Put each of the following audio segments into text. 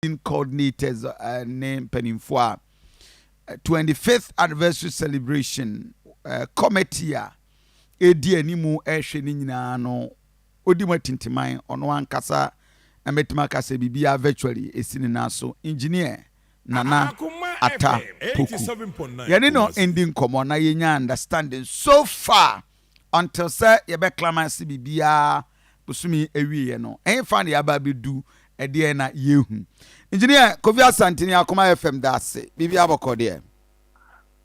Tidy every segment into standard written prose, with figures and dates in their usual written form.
Coordinators ne mpanimfoɔ a 25th anniversary celebration committee a ɛdi animu ɛrehwɛ ne nyinaa no, ɔdi mu atintiman, ɔno ankasa mɛtumi aka sɛ biribiara virtually ɛsi ne nan so, Engineer Nana Ata Poku. Yɛne no ndi nkɔmmɔ na yɛnya understanding so far until sɛ yɛbɛklama se biribiara bosome awieɛ no, ɛhefa na yɛaba abɛdu, ɛdeɛ na yɛhu. Engineer Kofi Asantene, Akoma FM da ase. Biribi abɔkɔ deɛ?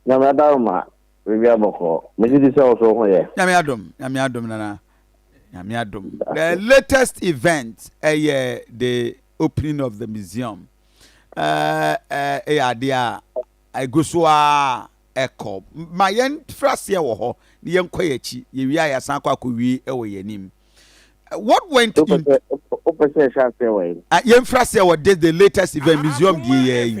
Nyame adaroma, biribi abɔkɔ. Megye di sɛ wo so ho yɛ. Nyame adom, Nyame adom, Nana, Nyame adom. The latest event ɛyɛ the opening of the museum. Ɛyɛ adeɛ a ɛgu so a ɛkɔ ma yɛn fira aseɛ wɔ hɔ na yɛnkɔ yɛn akyi. Yɛwie a, yɛasan akɔ akɔwie ɛwɔ yɛn anim. What went in? Wopɛ sɛ ɛhyɛ aseɛ wɔ yi? Yɛmfira aseɛ wɔ this, the latest event, museum deɛ yɛ yi.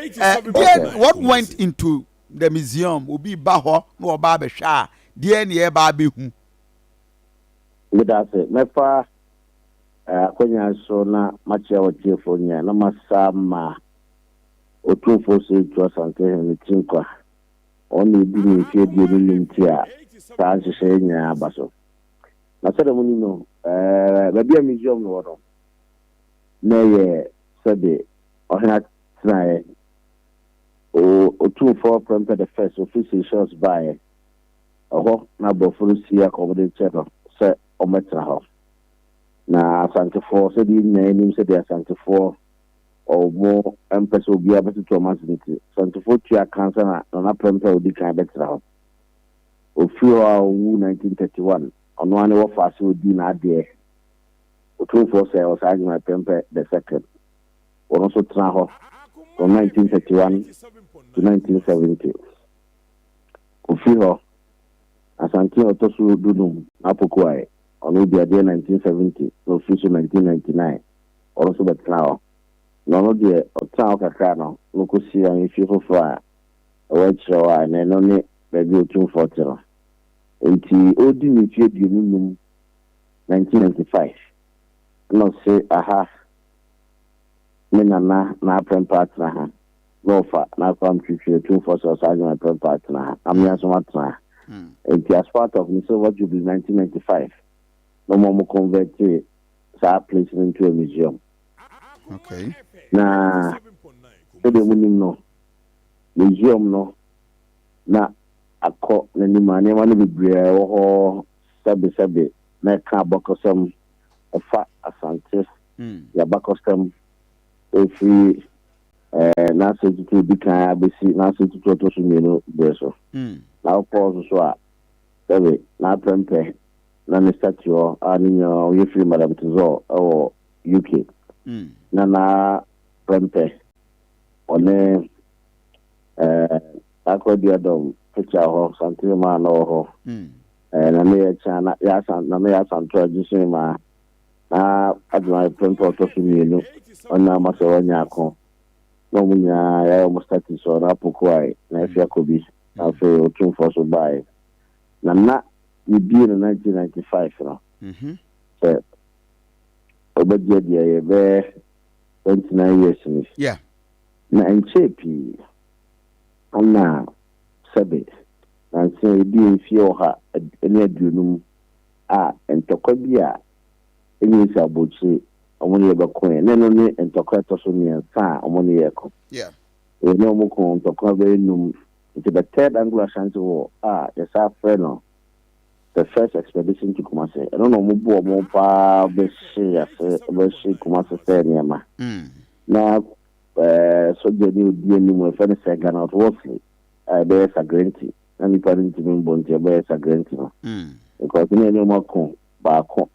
Deɛ what went into the museum? Obi ba hɔ na ɔba abɛhwɛ a, deɛ ne yɛba abɛhu? Meda ase. Mɛfa akonnwa so na makyerɛ wɔtiefoɔ nyinaa na masa ma Otumfoɔ Sɛ Tu Asantehene ne tiri nkwa. Ɔno ɛdi ne mfeɛ 25 ti a saa nhyehyɛeɛ nyinaa aba so. Na sɛdeɛ mo ni no, baabi a museum no wɔ no, na ɛyɛ sɛbe ɔhene atenaeɛ. Otumfoɔ Prempeh the First ofiri Seychelles baeɛ, ɛhɔ na aborɔfo no si akɔmɔde kyɛ no sɛ ɔmmɛtena hɔ. Na Asantefoɔ, sɛdeɛ nyinaa anim, sɛdeɛ Asantefoɔ ɔmo mpɛ sɛ obiara bɛtoto ɔmo ase nti, Asantefoɔ tua kansa na Nana Prempeh a odi kan bɛtena hɔ. Ofiri hɔ a ɔwu 1931, ɔno ara ne wɔfa ase odi n'adeɛ, Otumfoɔ Sɛ Ɔsaa Agyeman Prempeh the Second. Wɔn nso tena hɔ from 1931 to 1970. Ofiri hɔ, Asante a ɔtɔ so 15 n'Apokuae, ɔno di adeɛ 1970 na ofiri so 1999. Ɔno nso bɛtena hɔ, na ɔno deɛ ɔtena hɔ kakra no na ɔkɔsi ahemfie foforɔ a ɛwɔ akyerɛ hɔ a ɛnɛ no ne baabi a Otumfoɔ te no. Nti ɔredi ne mfeɛ 25, 1995, na ɔse aha me nana na Aprɛmpa atena ha, na ɔfa n'akɔ amtwitwi Otumfoɔ Sɛ Ɔsaa Agyeman Prɛmpa atena ha, amea nso atena ha. Nti as part of ne silver jubilee 1995 na ɔmo convert saa place no into a museum. Na sɛdeɛ mu nim no, museum no na akɔ n'anim a nneɛma no bebree a ɛwɔ hɔ, sɛbesɛbe na ɛka abakɔsɛm ɛfa Asante yɛabakɔsɛm ɛfiri n'ase tutu di kan abɛsi n'ase tutu ɔtɔ so mmienu berɛ so. Na wokɔɔ so so a, sɛbe n'Aprɛmpɛ na ne statue hɔ a ne nyinaa ɔyɛ firi Madam Tussauds ɛwɔ UK. Na n'Aprɛmpɛ ɔne Akɔduadɔm picture hɔ, Santehema na ɔwɔ hɔ. Na ne yɛ kyɛn na yɛ asan na ne yɛ Asanto agye ma na Agyeman Prɛmpɛ ɔtɔ so mmienu, ɔna ama sɛ wɔanya ako na ɔmo nyinaa yɛayɛ ɔmo statue so na Apokoae na afi akɔ bi. Na afei Otumfoɔ so baeɛ na yɛbie no 1995 no sɛ ɔbɛgye deɛ yɛ bɛyɛ 29 years ni. Na nkyɛɛ pii ana sɛbe nansa yɛdi mfie 150 a ntɔkwa bi a ɛnyɛ si abɔkyire ɔmo ne yɛbɛkoɛ, na ɛno ne ntɔkwa ɛtɔ so mmiɛnsa a ɔmo ne yɛkɔ. Ɛne ɔmo ko ntɔkwa bɛyɛ num. Nti the Third Anglo Ashanti War a yɛsa frɛ no the First Expedition to Kumasi, ɛno na ɔmo bu ɔmo paa bɛhye ase, bɛhye Kumasi sɛ nneɛma. Na sogya ni odi anim, ɛfɛ no sɛ Gernot Wolseley a ɛbɛyɛ Sagrenti na nipa no ntumi mbɔ, nti ɛbɛyɛ Sagrenti no because ne ɛne ɔmo ako baako,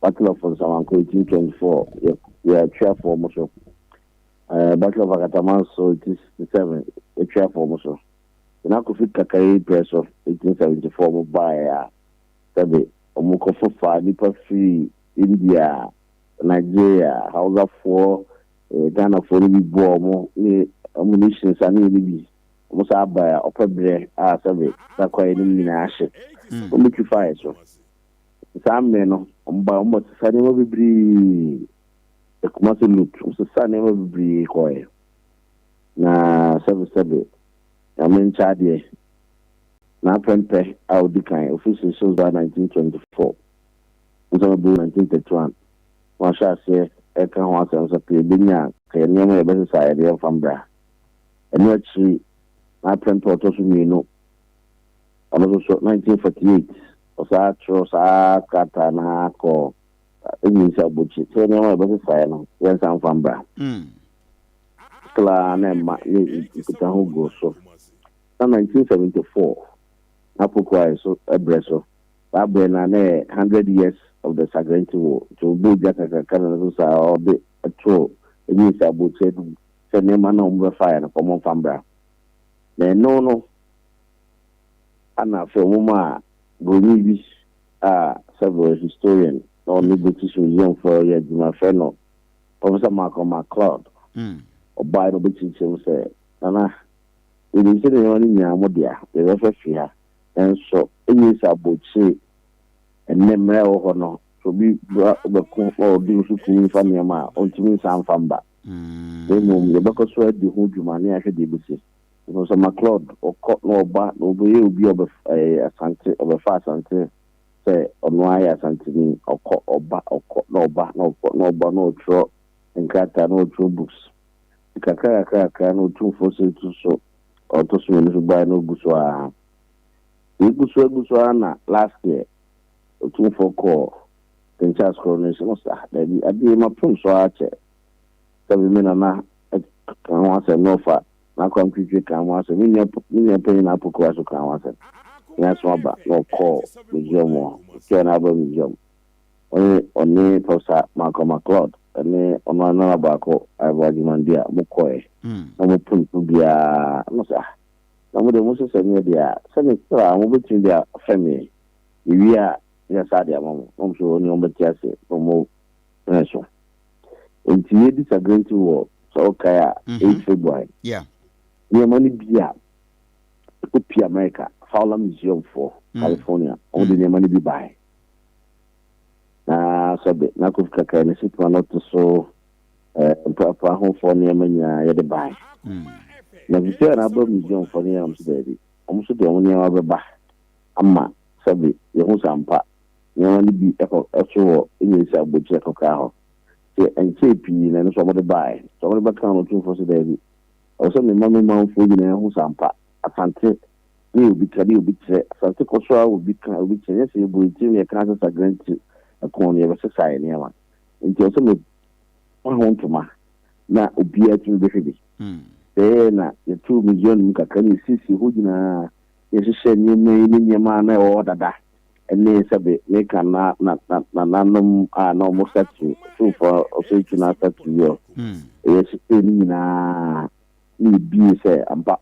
Battle of Nsamanko 1824, yɛ yɛatweafoɔ mo so, Battle of Akatamanso 1867, yɛtweafoɔ mo so, na Kofi Kakari prɛ so 1874 mo baeɛ a sɛbe ɔmo kɔfo fa nipa firi India, Nigeria, Hausafoɔ, Ghanafoɔ no bi boa ɔmo ne ammunitions a ne yɛ no bi. Ɔmo saa aba a ɔpɛ berɛ a sɛbe sakwa yɛ no nyinaa ahye. Ɔmo twi faeɛ so saa mmerɛ no, ɔmo ba, ɔmo sesa nneɛma bebree. The Kumasi loot, wɔsesaa nneɛma bebree kɔeɛ. Na sɛbesɛbe, Nyame nkyɛ adeɛ, n'aprɛmpɛ a ɔdi kan, ɔfiri Seychelles baa 1924, ansa na ɔbɛwu 1931, na wahyɛ aseɛ reka ho asɛm sɛ, Ka yɛbɛnya a, ka yɛn nneɛma a yɛbɛsesa a yɛde yɛmfa mbra. Ɛno akyiri, n'aprɛmpɛ a ɔtɔ so mmienu, ɔno nso so, 1948, ɔsan twerɛw saa krataa no ara kɔɔ Enyinsa Abotsi sɛ nneɛma a yɛbɛsesaeɛ no, yɛnsan mfa mbra. Still ara na ɛma ne nkitaho gu so. Na 1974, n'Apoku ayɛ so brɛ so. Saa berɛ no a na ɛyɛ 100 years of the Sagrenti War, nti ɔbɔɔ dwa kakraka na no nso saa ɔde too Enyinsa Abotsi anim sɛ nneɛma no a wɔbɛfaeɛ no, wɔmfa mbra. Na ɛno no ana afei wɔmaa Buronyi bi a sɛ ɔyɛ historian na ɔne British Museum foɔ yɛ adwuma, frɛ no Professor Malcolm MacLeod. Ɔbaeɛ na ɔbɛkyerɛkyerɛ mu sɛ, Nana, yɛnim sɛ nneɛma no nyinaa mo dea, yɛbɛfa firi ha, nanso ɛnyɛ sɛ abokyire ɛnnɛ mmerɛ a ɛwɔ hɔ no, sɛ obi ba bɛko na ɔde wo so kum fa nneɛma a, ɔntumi nsan mfa mba. Na mmom yɛbɛkɔ so adi ho dwuma na yɛahwɛ deɛ ɛbɛsi. Professor MacLeod, ɔkɔ na ɔba na ɔbɛyɛ obi a ɔbɛf ɛɛ Asante, ɔbɛfa Asante sɛ ɔno ara yɛ Asanteni. Ɔkɔ, ɔba, ɔkɔ na ɔba na ɔkɔ na ɔba na ɔtwerɛ nkrataa na ɔtwerɛ books. Nti kakra kakra kakra na Otumfoɔ Osei Tutu a ɔtɔ so mmienu nso baeɛ na ɔgu so ara. Nti ɛgu so agu so ara na last year Otumfoɔ kɔɔ St. Charles Coronation na ɔsɛ ah daabi adeɛ yi mapem so ara kyɛ. Sɛbe me nana ka ho asɛm na ɔfa n'akwantwitwi ka ho asɛm, me nua me nua panyin Apokuwa nso ka ho asɛm. Ne aso aba na ɔkɔɔ museum hɔ, ɔtua n'aba museum. Ɔne ɔne Professor Malcolm MacLeod ne ɔno ara nana baako Ivor Agyeman-Duah wɔkɔe na wɔpem so biara na ɔsɛ ah na mo deɛ mo sesɛ meɛ deɛ a sɛ mesrɛ a mobɛtumi de afɛ me yɛwie a na yɛasa de ama mo na wɔn nso wɔne wɔn bɛte ase na wɔn pene so. Nti yɛ disagree wɔ sɛ wokae a 8 February nneɛma no bi a ɛkɔ pii America Fowler Museum foɔ California wɔn de nneɛma no bi bae na sɛbe na Kofi Kakari ne sitoma no te so mprapra ho foɔ nneɛma nyinaa yɛde bae na Victoria na aba museum foɔ no yɛn nso daabi wɔn nso de wɔn nneɛma bɛba ama sɛbe yɛho sampa nneɛma no bi ɛkɔ ɛso wɔ Enyinsi Abokyerɛ kɔkaa hɔ. Nti ɛnkyɛɛ pii na ɛno nso wɔde baeɛ. Nti wɔde bɛkaa no Otumfoɔ se daabi, ɛwɔ sɛ mema me manfoɔ nyinaa hu sɛ ampa Asante ne obi ka ne obi kyerɛ. Asante kɔ so ara obi ka obi kyerɛ. Nyɛ sɛ yɛbɔ yɛn tirim na yɛka sɛ Sagrenti ɛko no yɛbɛsesa yɛn nneɛma. Nti ɛwɔ sɛ mepa ho ntoma na obiara tumi bɛhwɛ bi. Sɛ ɛyɛɛ na yɛtoo museum no mu kakra na yɛsiesie hɔ nyinaa, yɛhyehyɛɛ nneɛma yi ne nneɛma a na ɛwɔ hɔ dada ne sɛbe meka na na na nananom a na wɔn statue, Otumfoɔ Osei Twuna statue yi ɔ, ɛyɛ hyehyɛɛ ne nyinaa na yɛbie sɛ ampa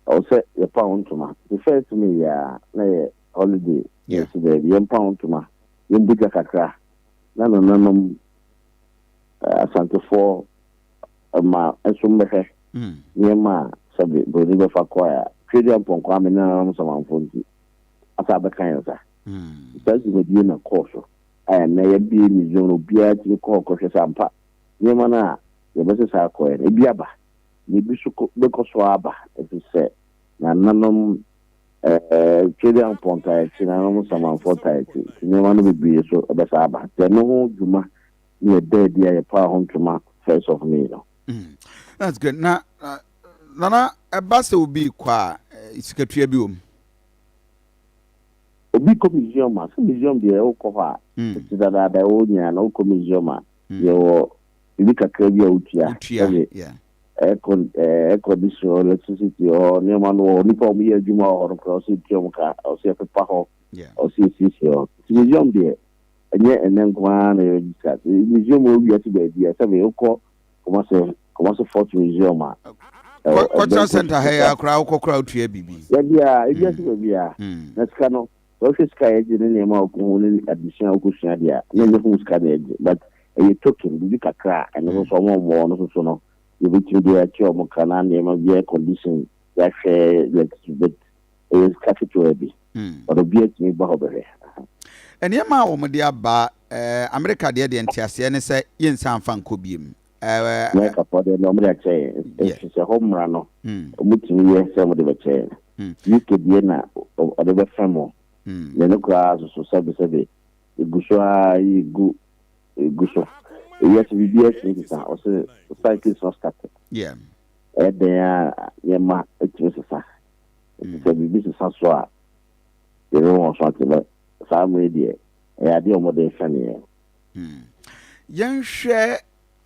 ɛwɔ sɛ yɛpa ho ntoma. Nti first May yi a na yɛ holiday na yɛsi daabi yɛmpa ho ntoma, yɛmbɔ dwa kakra na nananom Asantefoɔ ma nso mmɛhwɛ nneɛma a sɛbe Buroni bɛfa kɔɛ a Tweaduampɔn Kwame ne nananom Nsamanfoɔ nti asa abɛka yɛn nsa. Saa dwumadie na kɔɔ so a ɛnnɛ yɛabue museum no obiara tumi kɔ hɔ kɔhwɛ sɛ ampa nneɛma no a yɛbɛsesa akɔɛ no ebi aba na ebi nso bɛkɔ so aba ɛfiri sɛ nananom Tweaduampɔn taa akyi, nananom Nsamanfoɔ taa akyi nti nneɛma no bebree so ɛbɛsa aba. Nti ɛno ho dwuma ne ɛda adi a yɛpaa ho ntoma first of May no. That's good. Na Nana, ɛba sɛ obi kɔ a, sikatua bi wɔ mu? Obi kɔ museum a, sɛ museum deɛ wokɔ hɔ a, tete dadaada ɛwɔ nyinaa no, wokɔ museum a, yɛwɔ biribi kakra bi a wotua. Wotua, yeah. Air condition hɔ, electricity hɔ, nneɛma no wɔ hɔ, nnipa a wɔyɛ adwuma wɔ hɔ no koraa, ɔsɛ yɛtua wɔn ka, ɔsɛ yɛpepa hɔ, ɔsɛ yɛsiesie hɔ. Nti museum deɛ, ɛnyɛ ɛnnɛ nko ara na yɛbɛgye sika. Museum wɔ wiase baabi a, sɛbe wokɔ Kumasi, Kumasi Fort Museum a. Ɛwɔ Cultural Center ha yi ara koraa wokɔ koraa wotua biribi. Baabi a, ewiase baabi a. Na sika no, sɛ wohwɛ sika a yɛgye ne nneɛma a wokɔhu ne adesua a wokɔsua deɛ a, na ɛnyɛ ho sika na yɛgye. But ɛyɛ token, biribi kakra a ɛno nso so wɔn a wɔwɔ hɔ no nso so no, yɛbɛtumi de atua wɔn ka na nneɛma bi air condition yɛahwɛ electricity but ɛyɛ sika ketewa bi. But obiara tumi ba hɔ bɛhwɛ. Nneɛma a wɔde aba. Amerika deɛ deɛ nteaseɛ ne sɛ yɛnsa mfa nkɔ biem. Amerikafoɔ deɛ deɛ wɔde akyɛ yɛn, ɛfiri sɛ hɔ mmara no, wɔtumi yɛ sɛ wɔde bɛkyɛ yɛn. UK deɛ na ɔde bɛfrɛ mo, na ɛno koraa soso sɛbesɛbe ɛgu so ara yɛgu ɛgu so. Ewiase biribiara tumi sesa, ɔse society is not static. Ɛyɛ dɛn a nneɛma tumi sesa. Nti sɛ biribi sesa so a, yɛbɛma wɔn so ate. But saa mmerɛ yi deɛ, ɛyɛ adeɛ a wɔde refɛne yɛn. Yɛnhwɛ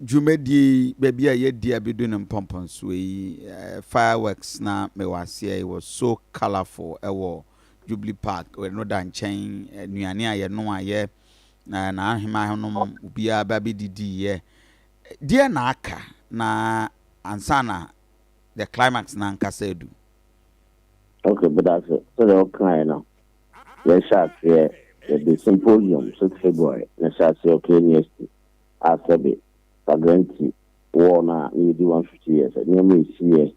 dwumadie yi baabi a yɛadi abɛdu no mpɔmpɔnsoɔ yi. Fireworks na mewɔ aseɛ yi was so colourful ɛwɔ Jubilee Park. Ɛno da nkyɛn, nnuane a yɛnoayɛ, na n'ahemmaa nom obiara ba bɛdidiiɛ. Deɛ na aka na ansa na the climax no ankasa adu? Ok, meda ase. Sɛdeɛ wokaeɛ no, yɛhyɛ aseɛ, yɛde symposium 6 February na ɛhyɛ aseɛ wɔ KNUST a sɛbe Sagrenti war no a na yɛdi 150 years, nneɛma a ɛsiiɛ,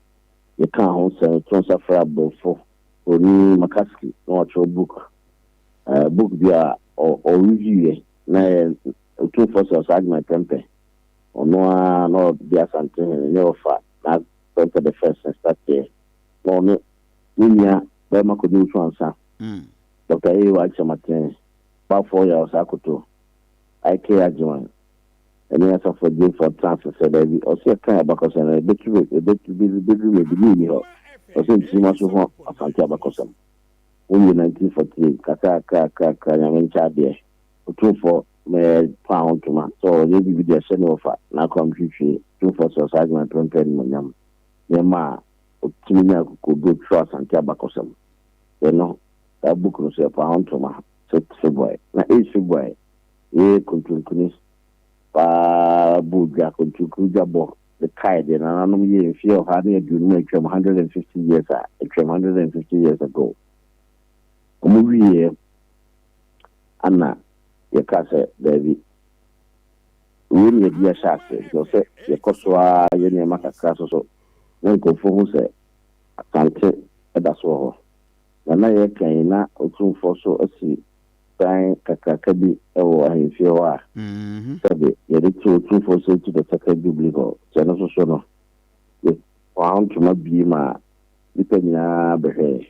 yɛkaa ho nsɛm, yɛtoo nsa frɛɛ aborɔfo, Buroni McCaskey na watwerɛ book, book bi a ɔ review-yɛ na ɛyɛ Otumfoɔ Sir Osagyman Prempeh, ɔno ara na ɔde Asantehene ne ɔfa na Prempeh the First ne starteɛ, na ɔne ne nua barima Kojo Osu Ansah, Dr. A.O. Akyematen, Baffour Yaw Osah-Akoto, I.K. Agyeman, ɛne Asafo Agyemfoɔ tena ase sɛ daabi, ɔse yɛka abakɔsɛm no, ɛbɛtu ɛbɛtu bɛduru baabi ne nni hɔ, ɔsɛ nkyirima so ho Asante abakɔsɛm. Wowie 1948, kakrakrakrakra, Nyame nkyɛ adeɛ, Otumfoɔ mɛyɛ paa ho ntoma sɛ ɔyɛ biribi de ahyɛ ne wɔfa n'akwam twitwi. Otumfoɔ sɛ ɔsaa adwuma prɛmprɛ animuonyam nneɛma a ɔtumi nya akokoɔduro twerɛ Asante abakɔsɛm. Yɛ no saa book no so yɛ paa ho ntoma 6 February na 8 February yɛ kontonkuni paa bɔ dwa kontonkuni dwa bɔ de kae deɛ nananom yɛ mfeɛ 150 atwam, 150 years a atwam, 150 years ago. Wɔn wieɛ ana yɛka sɛ daabi, wei ne yɛde ahyɛ ase, nti ɔsɛ yɛkɔ so a yɛ nneɛma kakra so so na nkurɔfoɔ hu sɛ Asante da so wɔ hɔ. Na na yɛka yi na Otumfoɔ so asi dan kakraka bi wɔ ahemfie hɔ a sɛbe yɛde to Otumfoɔ sɛ tu the second Jubilee Hall. Nti ɛno nso so no, yɛfa ntoma bie ma nnipa nyinaa bɛhwɛɛ.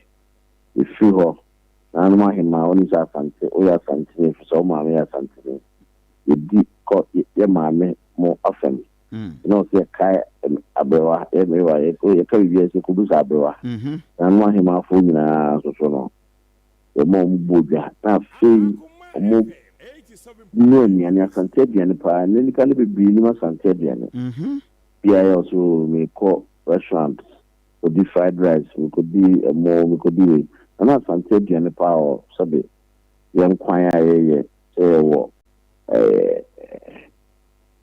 Yɛfiri hɔ, nananom ahemmaa, wonim sɛ Asante, woyɛ Asanteni ɛfiri sɛ wo maame yɛ Asanteni. Yɛdi kɔ yɛ maame mo afam. Na ɔsɛ yɛkae aberewa, yɛ mmerewa, yɛka biribi a sɛ kɔbusa aberewa. Nananom ahemmaafoɔ nyinaa nso so no, yɛma wɔn bɔ dwa. Na afei wɔn noa nnuane, Asante aduane paa. Nnɛ nnipa no bebree nim Asante aduane. Biara yɛ ɔso mekɔ restaurant kɔdi fried rice, mekɔdi ɛmo, mekɔdi wei. Na na Asante aduane paa wɔ sɛbe yɛn kwan a yɛyɛ sɛ yɛwɔ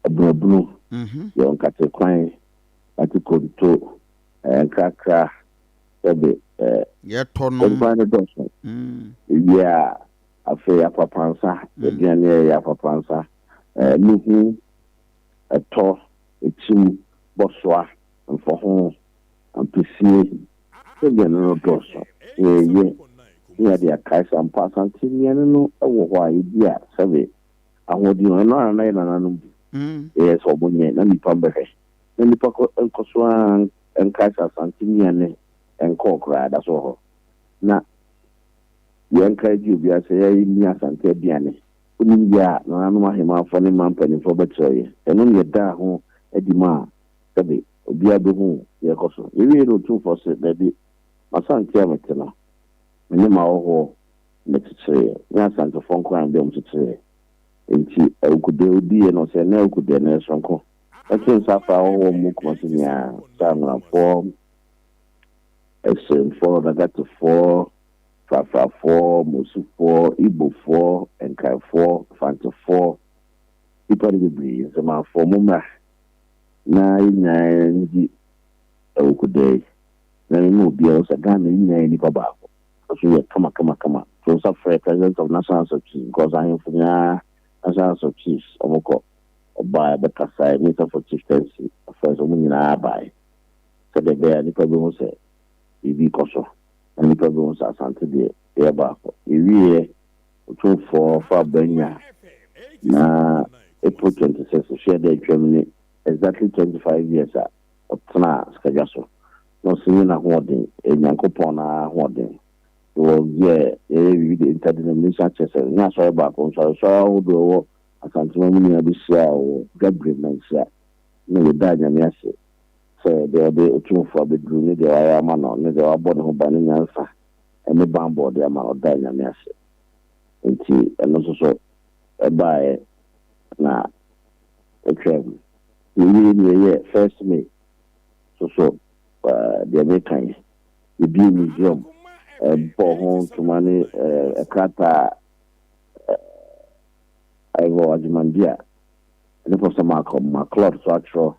abunabunu, yɛwɔ nkate kwan, nkate konto, nkrakra, sɛbe yɛtɔ nom. Yɛn kwan no dɔɔso. Ewie a afei apapansa, aduane a yɛyɛ apapansa, nuhu, ɛtɔ, ekyim, bɔsoa, mfɔho, ampesie, sɛ aduane no dɔɔso. Yɛyɛ ne yɛde akae sɛ ampa Asante nnuane no wɔ hɔ a yɛdi a sɛbe ahoɔden wɔ ɛno ara na yɛ nananom di. Yɛyɛ sɛ ɔmo nyɛ na nipa mbɛhwɛ na nipa nkɔ so ara nkae sɛ Asante nnuane nkɔɔ koraa da so wɔ hɔ. Na yɛnkae gye obiara sɛ yɛnni Asante aduane. Wonim yɛ a nananom ahemmafoɔ ne mmaa mpanimfoɔ bɛkyerɛ yɛ. Ɛno ne yɛdaa ho adi ma a sɛbe obiara bɛhu deɛ ɛkɔ so. Yɛwie no Otumfoɔ se, daabi, m'Asante a mete no, me ne m'ahɔhoɔ na ɛkyekyereeɛ. Nyɛ Asantefoɔ nko ara na mede wɔn kyekyereeɛ. Enti awukudeɛ odiiɛ no, ɔsɛ ɛnnɛ awukudeɛ no ɛyɛ soronko. Mɛto nsa afrɛ ahɔhoɔ mu Kumasi nyinaa, sɛ Anwonafoɔ, Ɛhyɛnfoɔ, Nagatefoɔ, Frafrafoɔ, Mosufoɔ, Igbofoɔ, Nkaefoɔ, Fantefoɔ, nnipa no bebree, Nzemafoɔ, mommra na yɛn nyinaa ndi awukudeɛ yi. Na mema obiara hu sɛ Ghana yɛn nyinaa yɛ nnipa baako. Nso yɛ kama kama kama. To nsa frɛ President of National House of Chiefs because ahemfo nyinaa National House of Chiefs ɔmo kɔ. Ɔbaa ɛbɛkasae, Minister for Chieftaincy Affairs ɔmo nyinaa bae. Sɛdeɛ ɛbɛyɛ a nnipa bɛhu sɛ biribi kɔ so na nnipa bɛhu sɛ Asante deɛ yɛyɛ baako. Yɛwieɛ, Otumfoɔ fa Banya. Na April 26, hwɛ dɛ atwam ne exactly 25 years a ɔtenaa sikadwa so na ɔsi nye n'ahoɔden, ɛyɛ Nyankopɔn n'ahoɔden. Yɛwɔ yɛ yɛyɛ biribi de interdenomination, kyerɛ sɛ nyɛ asɔre baako, nsɔresɔre ahodoɔ ɛwɔ Asantema mu nyinaa bɛhyia a wɔ Dwaberem Manhyia na yɛdaa Nyame ase sɛ deɛ ɔde Otumfoɔ abɛduru ne deɛ wayɛ ama no ne deɛ wabɔ ne ho ban ne nyansa ne banbɔ ɔde ama no, ɔdaa Nyame ase. Nti ɛno nso so ɛbaeɛ na ɛtwam. Yɛwie ne yɛyɛ 1st May so so deɛ meka yi, yɛbie museum, bɔ ho ntoma ne krataa a ɛwɔ Agyeman a ne Professor Malcolm McCloud so atwerɛ.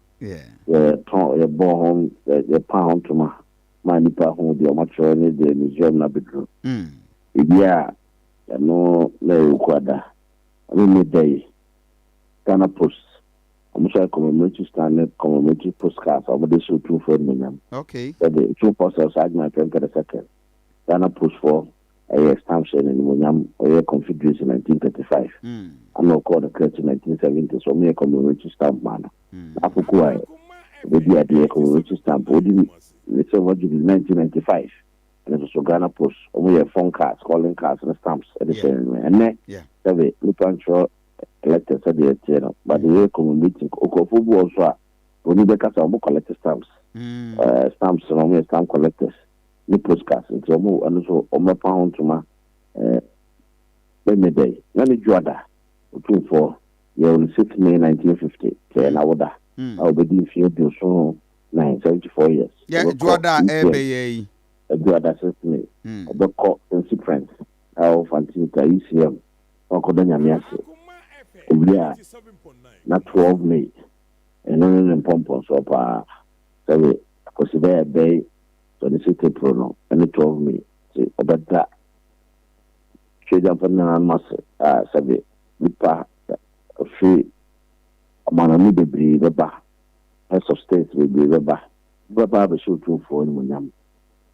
Yɛtɔn, yɛbɔ ho, yɛpa ho ntoma ma nipa ho deɛ ɔmatwerɛ ne deɛ museum no abɛduru. Ebi a ɛno na ɛwɔ Kuada ɛne ne da yi, Ghana Post ɔmo nso ayɛ commemorative stamp ne commemorative postcards a ɔmo de hyɛ Otumfoɔ animuonyam. Sɛde Otumfoɔ sɛ ɔsɛ Agyeman Prempeh the Second, Ghana Post foɔ ɛyɛ stamp hyɛ n'animuonyam. Ɔyɛ Confederation 1935 ana ɔkɔɔ no kra to 1970, so ɔmo yɛ commemorative stamp ma no. Afoko a obedi adeɛ, commemorative stamp odi ne silver jubilee 1995, ɛno nso so Ghana Post ɔmo yɛ phone cards, calling cards ne stamps ɛde hyɛ n'animuonyam. Ɛnɛ sɛbe nipa ntwerɛ letter sɛdeɛ ɛteɛ no, but yɛ commemorative. Nkurɔfoɔ bi wɔ so a oni bɛka sɛ ɔmo collect stamps. Stamps no, ɔmo yɛ stamp collectors ne postcards, nti ɔmo ɛno nso ɔmo bɛpa ho ntoma. Bɛmɛ dɛ na ne dwoada Otumfoɔ yɛ on 6 May 1950 kɛɛ na woda a obɛdi mfeɛ 74, 74 years. Yɛ dwoada a ɛbɛyɛ yi. Dwoada 6 May ɔbɛkɔ St Cyprian a ɔwɔ Fantinta ECM na ɔkɔda Nyame ase. Owie a, na 12 May, ɛno ne ne mpɔmpɔnsoɔ paa, sɛbe akwasi bɛyɛ bɛyɛ 26 April no ɛne 12 May, nti ɔbɛda Twɛgyampa no nananom ase a sɛbe nipa firi ɔmanani bebree bɛba, heads of state bebree bɛba abɛhyɛ Otumfoɔ animuonyam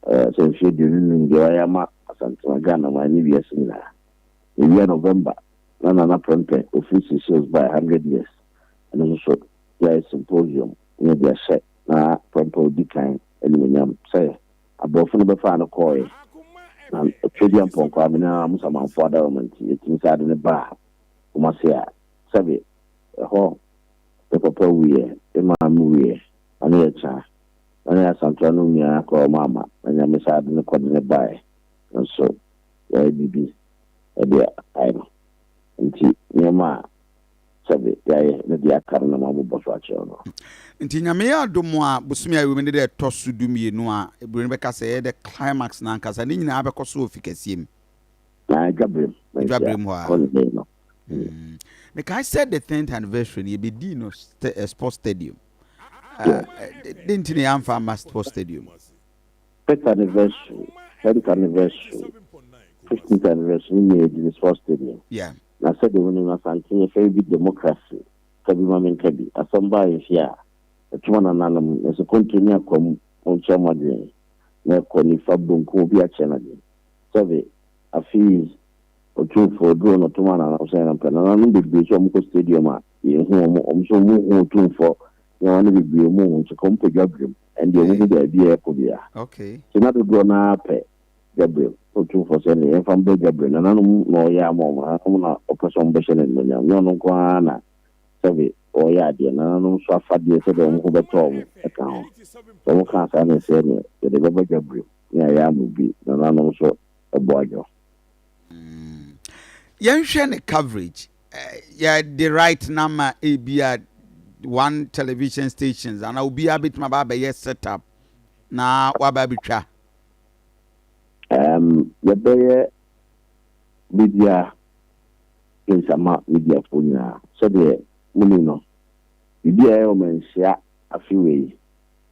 sɛ mfeɛ 25 deɛ wayɛ ama Asantema, Ghana man ne wiase nyinaa. Ewia November na Nana Prempeh ofiri Seychelles by 100 years, ɛno nso so yɛayɛ symposium ne yɛde ahyɛ na Prempeh odi kan animuonyam sɛ aborɔfo no bɛfaa no kɔɔɛ na Twɛdi Mpɔnkɔ amene a musamanfoɔ adaroma, nti yɛtumi sɛ ade ne baa Kumase a sɛbe ɛhɔ yɛ papa wuyɛ, yɛ maame wuyɛ, ɔne yɛ kyaa na ne Asantoa no nyinaa kɔ ɔmo ama na Nyame sɛ ade ne kɔde ne baeɛ nso yɛayɛ biribi ɛde akae no. Nti nneɛma a sɛbe yɛayɛ ne deɛ aka no na mabobɔ so akyerɛw no. Nti Nyame yɛ adom a, bosome a ɛwɔ mu ne dɛ ɛtɔ so 12 a eburo no bɛka sɛ ɛyɛ the climax na ankasa ne nyinaa bɛkɔ so wɔ fi kɛseɛ mu. Na Adwaberem. Adwaberem hɔ a. Holiday no. Mekae sɛ the 10th anniversary no yɛbɛdii no sports stadium. De nti na yɛamfa amma sports stadium? Fifth anniversary, 10th anniversary, 15th anniversary ne nyinaa yɛdi no sports stadium. Na sɛdeɛ wonim, Asante yɛfrɛ bi democracy, ka bi ma menka bi, asɛm baa yɛfie a ɛtoma nananom na sɛ konto ne akwam monkyerɛ mo adwene na ɛkɔ nifa bonkum, obi akyerɛ no adwene. Sɛbe afei Otumfoɔ duro no toma nananom sɛ yɛn nananom bebree sɛ ɔmo kɔ stadium a yɛnhu ɔmo, ɔmo nso ɔmo hu Otumfoɔ nneɛma no bebree, ɔmo hu nso ka ɔmo pɛ Dwaberem, ɛndeɛ ɔmo hu baabi a ɛkɔ bia. Nti na dodoɔ naa pɛ Dwaberem. Otumfoɔ sɛ ne yɛmfa mbɛ Dwaberem, nananom na ɔyɛ ama ɔmo, nananom na ɔpɛ sɛ ɔmo bɛhyɛ no animuonyam, nyɛ ɔno nko ara na sɛbe ɔyɛ adeɛ, nananom nso afadeɛ sɛdeɛ ɔmo ho bɛtɔ ɔmo ɛka ho. Sɛ ɔmo kaa saa ne sɛ ne yɛde bɛba Dwaberem ne ayɛ ama bi nananom nso ɛbɔ adwo. Yɛnhwɛ ne coverage, yɛde right number ebi a one television stations ana obiara bɛtumi aba abɛyɛ set up na waba abɛtwa? Yɛbɛyɛ media place ama mediafoɔ nyinaa. Sɛdeɛ munim no, biribi a ɛyɛ ɔmanhyia afe wei,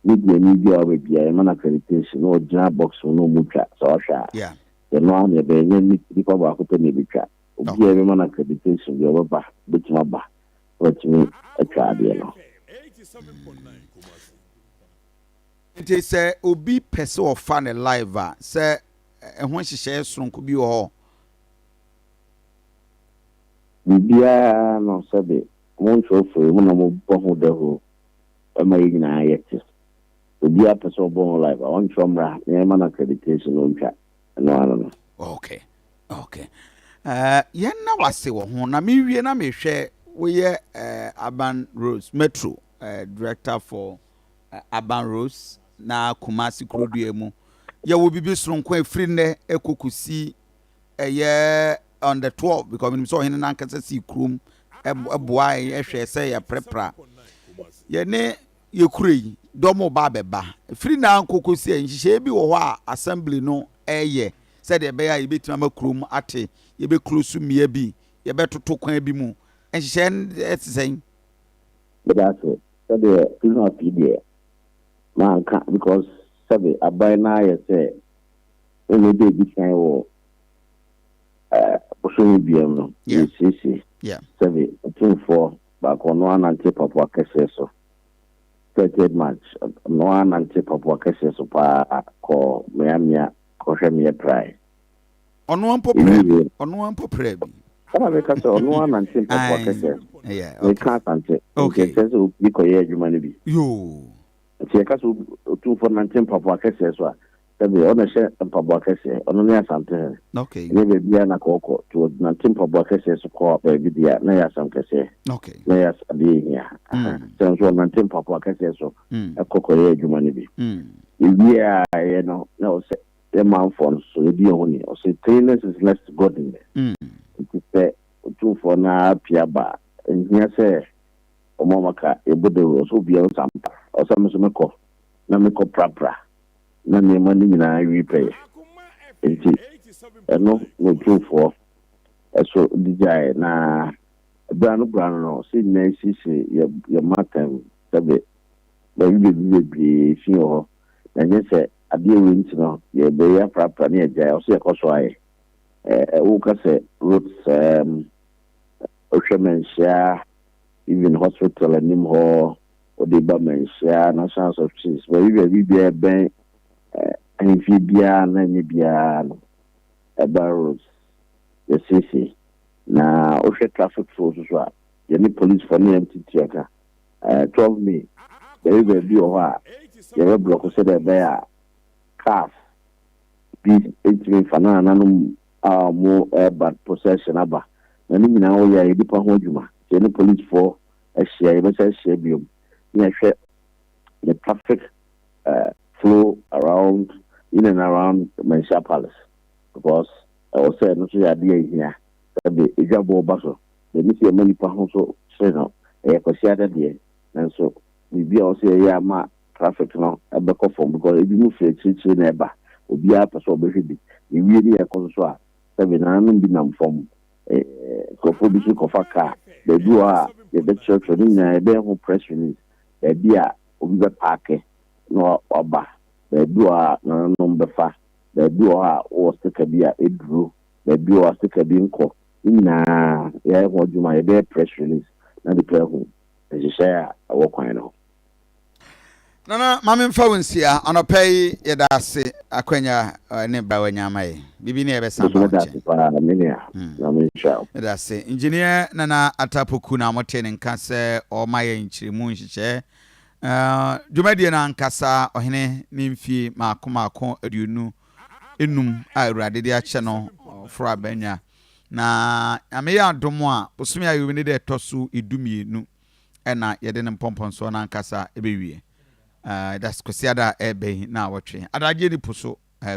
media ni bi a ɔba bia yɛma no accreditation na ɔgyina box mu na ɔmu twa. Sɛ wahwɛ a, yɛno ara na yɛbɛyɛ, nyɛ nipa baako pɛ na ɛbɛtwa. Obi a yɛbɛma no accreditation bi a ɔbɛba bɛtumi aba na watumi atwa adeɛ no. Nti sɛ obi pɛ sɛ ɔfa ne live a, sɛ ɛho nhyehyɛeɛ soronko bi wɔ hɔ? Biribiara no, sɛbe mo nkyerɛwfo yi, mo na mobɔ ho dawuro ma yɛn nyinaa yɛte. Obiara pɛ sɛ ɔbɔ ho live a, ɔntwerɛ mmra na yɛmma no accreditation na ɔntwa. Ɛno ara no no. Okay. Yɛn na wase wɔ ho na mewie na mehwɛ woyɛ Urban Roads Metro Director for Urban Roads na Kumasi kurodua mu. Yɛwɔ biribi soronko a ɛfiri nnɛ ɛkɔ kɔsi ɛyɛ on the 12, because menim sɛ ɔhene no ankasa sii kurom ɛboa ɛhwɛ sɛ yɛprapra yɛne yɛkuro yi dɔm ba abɛba firi na nkɔkɔsi a nhyehyɛeɛ bi wɔ hɔ a assembly no ɛyɛ sɛdeɛ ɛbɛyɛ a yɛbɛtumi ama kurom ate, yɛbɛkuro so mmea bi, yɛbɛtoto kwan bi mu, nhyehyɛeɛ no ɛte sɛn? Meda ase. Sɛdeɛ Christmas yi deɛ, manka because sɛbe aban no ayɛ sɛ ɛna ɛbɛ edi kan wɔ bosome biam no, yɛsiesie. Sɛbe Otumfoɔ baako, ɔno anante papoa kɛseɛ so 30 March, ɔno anante papoa kɛseɛ so paa kɔ mmeammea kɔhwɛ meɛ prae. Ɔno mpo prɛ bi, ɔno mpo prɛ bi. Ɛna meka sɛ ɔno anante mpaboa kɛseɛ so. Meka Asante nti ɛkyerɛ sɛ obi kɔyɛ adwuma no bi. Nti yɛka sɛ Otumfoɔ nante mpaboa kɛseɛ so a, sɛbe ɔna hyɛ mpaboa kɛseɛ, ɔno ne Asantehene. Ɛnyɛ baabiara na kɔɔkɔ nti ɔnante mpaboa kɛseɛ so kɔ baabi deɛ a, na ɛyɛ asɛm kɛseɛ. Na ɛyɛ adeɛ hia. Sɛ nso ɔnante mpaboa kɛseɛ so ɛkɔ kɔyɛ adwuma no bi. Ewie a ɛyɛ no na ɔsɛ yɛ manfoɔ no so yɛdi yɛn ho ni. Ɔsɛ cleanliness is next to godliness. Nti sɛ Otumfoɔ no ara pia ba a, nhia sɛ wɔn a wɔaka yɛbɔ dawuro. Ɔsɛ obiara nsa mpa. Ɔsɛ me nso mekɔ na mekɔ prapra na nneɛma no nyinaa wie pɛyɛ. Nti ɛno na Otumfoɔ ɛso de gyae na berɛ no berɛ no sɛ nyinaa siesie yɛ matam, sɛbe baabi baabi bebree fi wɔ hɔ na nyɛ sɛ adeɛ wei nti no yɛbɛyɛ aprapra ne yɛgyae. Ɔsɛ yɛkɔ so ayɛ. Woka sɛ roads, wohwɛ Manhyia, even hospital anim hɔ, wode ba Manhyia National House of Chiefs, baabi baabi biara bɛn ahemfie biara na ɛnyɛ biara no, ɛba roads yɛsiesie. Na wohwɛ traffic flow so so a, yɛne policefoɔ ne MTT aka 12 May, baabi baabi wɔ hɔ a yɛbɛ block sɛdeɛ ɛbɛyɛ a cars bi ntumi mfa na nananom a wɔn ɛreba procession aba na ne nyinaa wɔyɛ a yɛ nipa ho adwuma. Yɛne policefoɔ ahyia, yɛbɛsɛ ahyia biom ne yɛhwɛ the traffic flow around, in and around Manhyia Palace, because ɛwɔ sɛ ɛno nso yɛ adeɛ a ehia. Sɛbe edwabɔ ba so na ɛni sɛ yɛma nipa ho so kyerɛ no, ɛyɛ Kwasi adadeɛ, nanso biribi a wɔsɛ yɛyɛ ama traffic no ɛbɛkɔ fam, because ebi mu firi akyirikyiri na ɛba, obiara pɛ sɛ ɔbɛhwɛ bi. Ewie ne yɛkɔ so so a, sɛbe nananom bi nam fam, nkurɔfoɔ bi nso kɔfa kaa. Baabi wɔ hɔ a yɛbɛkyerɛkyerɛ ne nyinaa, yɛbɛyɛ ho press release, baabi a obi bɛ park na waba, baabi wɔ hɔ a nananom bɛfa, baabi wɔ hɔ a wɔwɔ sticker bi a eduro, baabi wɔ hɔ a sticker bi nkɔ. Ne nyinaa yɛayɛ ho adwuma, yɛbɛyɛ press release na nipa ehu nhyehyɛe a ɛwɔ kwan no ho. Nana, maame mfa wo nsia anɔpɛ yi, yɛda ase akwanya ne ba wanya ama yɛ biribi ne yɛbɛsan ba wo nkyɛn. Ase paa, me nua, na menhyira wo. Yɛda ase. Engineer Nana Atapoku na mote ne nka sɛ ɔma yɛ nkyerɛmu nhyehyɛɛ dwumadie no ankasa, ɔhene ne mfie maako maako 25 a Awurade de akyɛ no ɔforo abannwa. Na Nyame yɛ adom a, bosome a yɛwɔ ne deɛ ɛtɔ so 12 ɛna yɛde ne mpɔmpɔnsoɔ no ankasa ɛbɛwie. That's Kwasiada a ɛbɛn na awɔtwe adagye ne po so.